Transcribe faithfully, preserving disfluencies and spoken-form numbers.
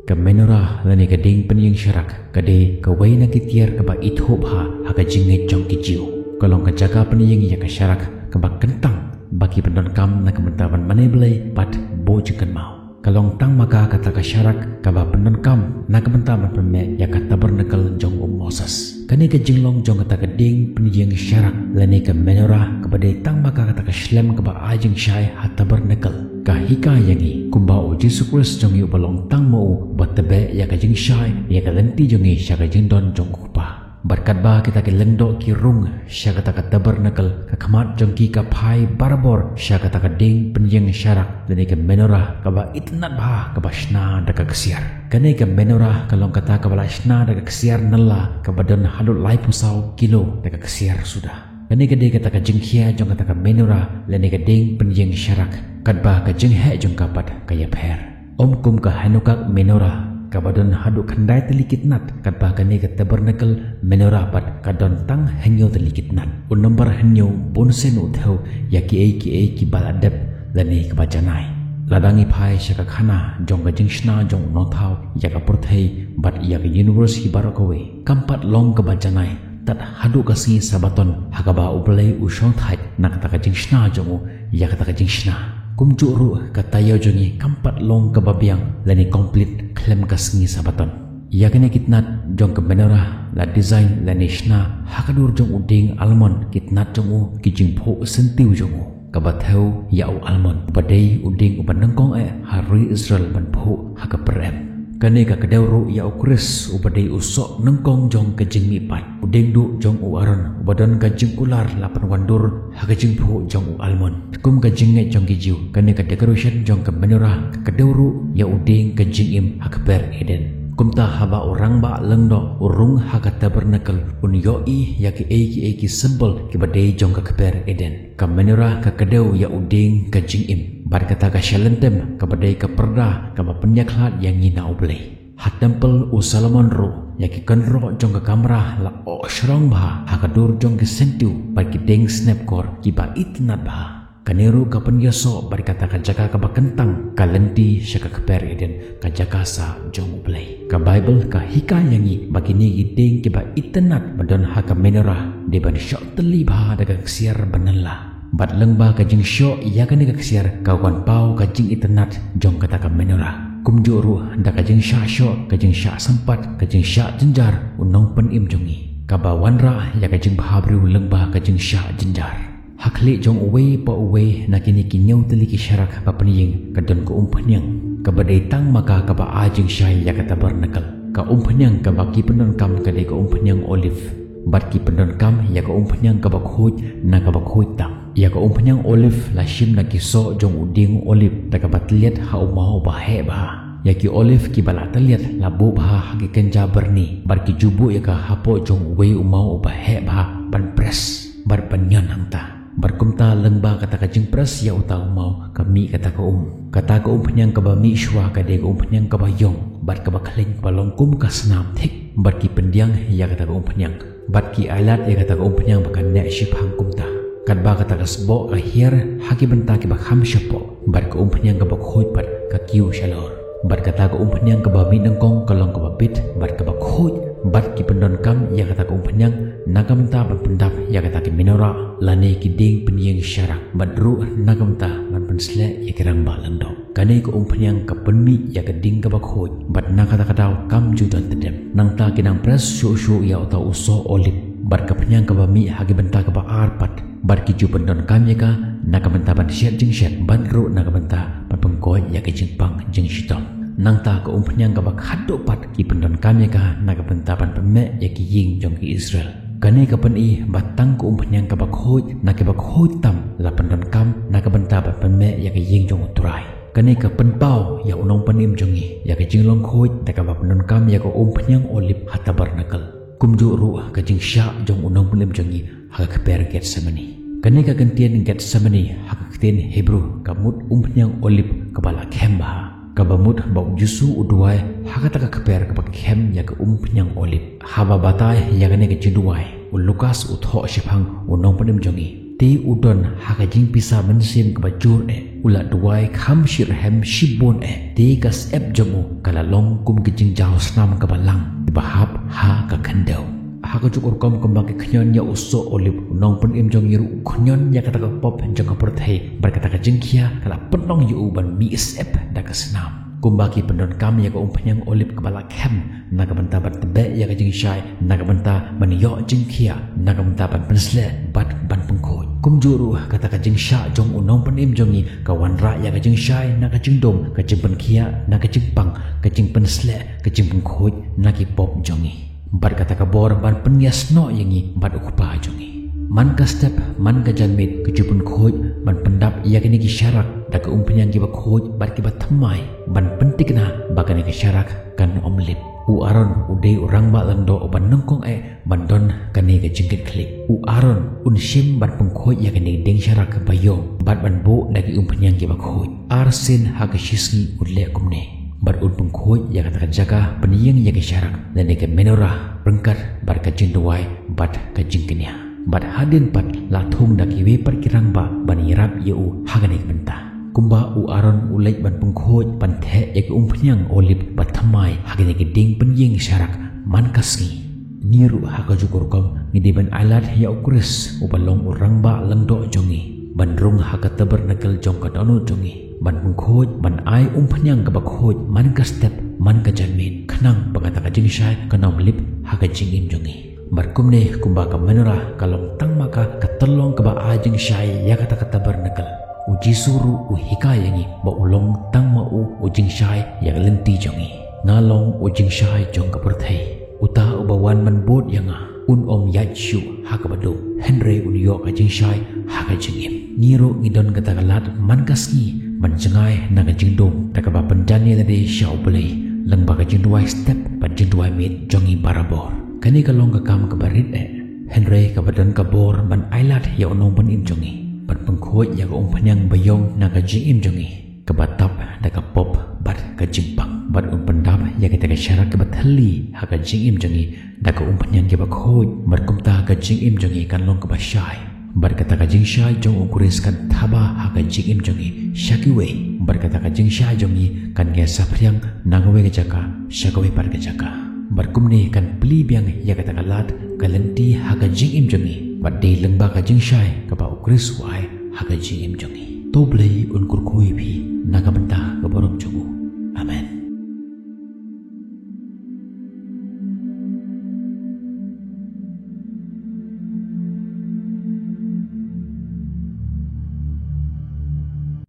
Ka menorah lane ka dieng pynïeng sharak ka dei kawei na ki tiar kaba ithuh bha ha ka jingngeit jong ki Jiw. Ka long ka jaka pynïeng ïa ka sharak kaba kyntang ba ki pyndonkam na ka bynta ban mane blei bad buh jingkynmaw. Ka long tang ma ka kata ka sharak kaba pyndonkam na ka bynta ban pynmih ïa ka tabernacle jong u Moses. Kane ka jinglong jong kata ka dieng pynïeng sharak lane ka menorah kaba dei tang ma ka kata ka shlem kaba ai jingshai ha tabernacle ka hikai ïa ngi kumba u Jisu Khrist jong ngi uba long tang ma u uba tbeh ïa ka jingshai ïa ka lynti jong ngi sha ka jingdon jong u Kpa. Bad katba kita ki lyngdoh ki rung sha kata ka tabernacle, ka khmat jong ki ka phai barabor sha kata ka dieng pynïeng sharak lane ka menorah kaba itynnat bha kaba shna da ka ksiar. Kane ka menorah ka long kata kaba la shna da ka ksiar nylla kaba don haduh laiphew saw kilo da ka ksiar suda. Kane ka dei kata ka jingkhia jong kata ka menorah lane ka dieng pynïeng sharak, katba ka jingheh jong ka pat ka ïapher. Ym kum ka Hanukkah menorah kaba don haduh khyndai tylli ki tnat, katba kane ka tabernacle menorah pat ka don tang hynñiew tylli ki tnat. U nombar hynñiew bunsien u thew ïa kiei kiei kiba la dep lane kaba janai. Lada ngi phai sha ka khana jong ka jingshna jong u Nongthaw ïa ka pyrthei bad ïa ka universe hi baroh kawei, kam pat long kaba janai tad haduh ka sngi Sabaton ha kaba U Blei u shongthait na kata ka jingshna jong u ïa kata ka jingshna. Kumjuh ruh ka taïew jong ngi kam pat long kaba biang lane complete khlem ka sngi Sabaton. Ïa kine ki tnat jong ka menorah la design lane shna ha ka dur jong u dieng almond, ki tnat jong u, ki jingphuh syntiew jong u kaba thew ïa u almond, uba dei u dieng uba nyngkong eh ha ri Israel ban phuh ha ka pyrem. Kane ka kdew ruh ïa u Khrist uba dei u soh nyngkong jong ka jingmihpat, u dieng duh jong u Aaron uba don ka jingkular la pynwandur ha ka jingphuh jong u almond. Kum ka jingngeit jong ki Jiw, kane ka decoration jong ka menorah ka kdew ruh ïa u dieng ka jingim ha ka kper Eden. Kumta haba u rangbah lyngdoh u rung ha ka tabernacle, un ïohi ïa kiei kiei ki symbol kiba dei jong ka kper Eden. Ka menorah ka kdew ïa u dieng ka jingim bad kata ka shyllangthem kaba dei ka pyrda kaba pynïakhlad ïa ngi na U Blei. Ha temple u Solomon ruh, ïa ki kynroh jong ka kamra la oh shrong bha ha ka dur jong ki syntiew bad ki dieng snepkor kiba itynnat bha. Kane ruh ka pynïasoh bad kata ka jaka kaba kyntang, ka lynti sha ka kper Eden, ka jaka sah jong U Blei. Ka Baibl ka hikai ïa ngi ba kine ki dieng kiba itynnat ba don ha ka menorah dei ban shoh tylli bha da ka ksiar ba nylla. Bad lyngba ka jingshoh ïa kane ka ksiar ka wan paw ka jingitynnat jong kata ka menorah. Kumjuh ruh da ka jingshah shoh, ka jingshah sympat, ka jingshah jynjar u nongpynim jong ngi, kaba wanrah ïa ka jingbhabriew lyngba ka jingshah jynjar. Ha khlieh jong uwei pa uwei na kine ki hynñiew tylli ki sharak ba pynïeng ka don ka umphniang kaba dei tang ma ka kaba ai jingshai ïa ka tabernacle. Ka umphniang kaba ki pyndonkam ka dei ka umphniang olive, bad ki pyndonkam ïa ka umphniang kaba khuid na kaba khuid tam. Ïa ka umphniang olive la shim na ki soh jong u dieng olive da kaba tylliat ha u maw uba heh bha. Ïa ki olive kiba la tylliat la buh bha ha ki kynja byrni bad ki ju buh ïa ka hapoh jong uwei u maw uba heh bha ban pres bad ban ñion hangta. Bad kumta lyngba kata ka jingpres ïa uta u maw ka mih kata ka um. Kata ka umphniang kaba mih shuwa ka dei ka umphniang kaba ïong bad kaba khleiñ kaba long kum ka snam thik, bad ki pyndiang ïa kata ka umphniang bad ki ailad ïa kata ka umphniang ba kan neh shiphang kumta. Katba kata ka sboh ka hiar ha ki bynta kiba kham shapoh, bad ka umphniang kaba khuid pat ka kiew shalor. Bad kata ka umphniang kaba mih nyngkong ka long kaba bit bad kaba khuid, bad ki pyndonkam ïa kata ka umphniang na ka bynta ban pyndap ïa kata ki menorah lane ki dieng pynïeng sharak, bad ruh na ka bynta ban pynsleh ïa ki rangbah lyngdoh. Kane ka umphniang ka pynmih ïa ka dieng kaba khuid, bad na kata ka daw kam ju don tdem. Nangta ki nang pres shuh shuh ïa uta u soh olive, bad ka phniang kaba mih ha ki bynta kaba ar pat, bad ki ju pyndonkam ïa ka na ka bynta ban shet jingshet, bad ruh na ka bynta ban pynkoit ïa ka jingpang jingshitom. Nangta ka umphniang kaba khatduh pat ki pyndonkam ïa ka na ka bynta ban pynmih ïa ki ïing jong ki Israel. Kane ka pyni ba tang ka umphniang kaba khuid na kiba khuid tam la pyndonkam na ka bynta ban pynmih ïa ka ïing jong U Trai. Kane ka pynpaw ïa u nongpynim jong ngi ïa ka jinglong khuid da kaba pyndonkam ïa ka umphniang olive ha tabernacle. Kumjuh ruh ka jingshah jong u nongpynim jong ngi ha ka kper Gethsemane. Kane ka kyntien Gethsemane ha ka ktien Hebrew ka mut umphniang olive kaba la khem bha. Kaba mut ba U Jisu u duwai ha kata ka kper kaba khem ïa ka umphniang olive. Haba batai ïa kane ka jingduwai, u Lukas u thoh shaphang u nongpynim jong ngi Te u don ha ka jingpisa mynsiem kaba jur eh, u la duwai kham shirhem shibun eh. Te ka syep jong u ka la long kum ka jingjaw snam kaba lang, kaba hap ha ka khyndew. Ha ka juk rukom kumba ki khñion ïa u soh olib, u nongpynim jong ngi ruh u khñion ïa kata ka pop jong ka pyrthei, bad kata ka jingkhia ka la pynlong ïa u ban mih syep da ka snam. Kumba ki pyndonkam ïa ka umphniang olib kaba la khem, na ka bynta ban tbeh ïa ka jingshai, na ka bynta ban ïoh jingkhia, na ka bynta ban pynsleh bad ban pynkhuid. Kumjuh ruh kata ka jingshah jong u nongpynim jong ngi ka wanrah ïa ka jingshai na ka jingdum, ka jingpynkhiah na ka jingpang, ka jingpynsleh, ka jingpynkhuid na ki pop jong ngi. Bad kata ka bor ban pynïasnoh ïa ngi bad u Kpa jong ngi. Man ka step, man ka janmiet, ka ju pynkhuid ban pyndap ïa kine ki sharak da ka umphniang kiba khuid bad kiba thymmai, ban pynthikna ba kane ka sharak kan ym lip. U Aaron u dei u rangbah lyngdoh uba nyngkong eh ban don kane ka jingkitkhlieh. U Aaron un shim ban pynkhuid ïa kane ka dieng sharak ba ïong bad ban buh da ki umphniang kiba khuid. Arsien ha ka shisngi un leh kumne. Bad un pynkhuid ïa kata ka jaka pynïeng ïa ki sharak, lane ka menorah, ryngkat bad ka jingduwai bad ka jingkñia. Bad hadien pat la thung da kiwei pat ki rangbah ban ïarap ïa u ha kane ka bynta. Kumba u Aaron u leit ban pynkhuid, ban theh ïa ki umphniang olib ba thymmai ha kane ka dieng pynïeng sharak man ka sngi, ngi ruh ha ka juk rukom ngi dei ban ailad ïa u Khrist uba long u rangbah lyngdoh jong ngi, ban rung ha ka tabernacle jong ka dohnud jong ngi, ban pynkhuid, ban ai umphniang kaba khuid man ka step, man ka janmiet, khnang ba kata ka jingshai kan ym lip ha ka jingim jong ngi. Bad kumne, kumba ka menorah ka long tang ma ka ka tyllong kaba ai jingshai ïa kata ka tabernacle, u Jisu ruh u hikai ïa ngi ba u long tang ma u u jingshai ïa ka lynti jong ngi. Nga long u jingshai jong ka pyrthei. Uta uba wan ban bud ïa nga un ym ïaid shuh ha kaba duk, hynrei un ïoh ka jingshai ha ka jingim. Ngi ruh ngi don kata ka lad man ka sngi ban jngai na ka jingdum da kaba pynjan ïa lade sha U Blei lyngba ka jingduwai step bad jingduwai miet jong ngi barabor. Kane ka long ka kam kaba rit eh, hynrei kaba don ka bor ban ailad ïa u nongpynim jong ngi, ban pynkhuid ïa ka umphniang ba ïong na ka jingim jong ngi, kaba tap da ka pop bad ka jingpang. Bad un pyndap ïa kata ka sharak kaba thylli ha ka jingim jong ngi da ka umphniang kiba khuid. Bad kumta ka jingim jong ngi kan long kaba shai. Bad kata ka jingshai jong u Khrist kan thaba ha ka jingim jong ngi sha kiwei. Bad kata ka jingshai jong ngi kan ïasaphriang na kawei ka jaka sha kawei pat ka jaka. Bad kumne kan plie biang ïa kata ka lad ka lynti ha ka jingim jong ngi. Bad dei lyngba ka jingshai kaba u Khrist u ai ha ka jingim jong ngi. To Blei un kyrkhu ïa phi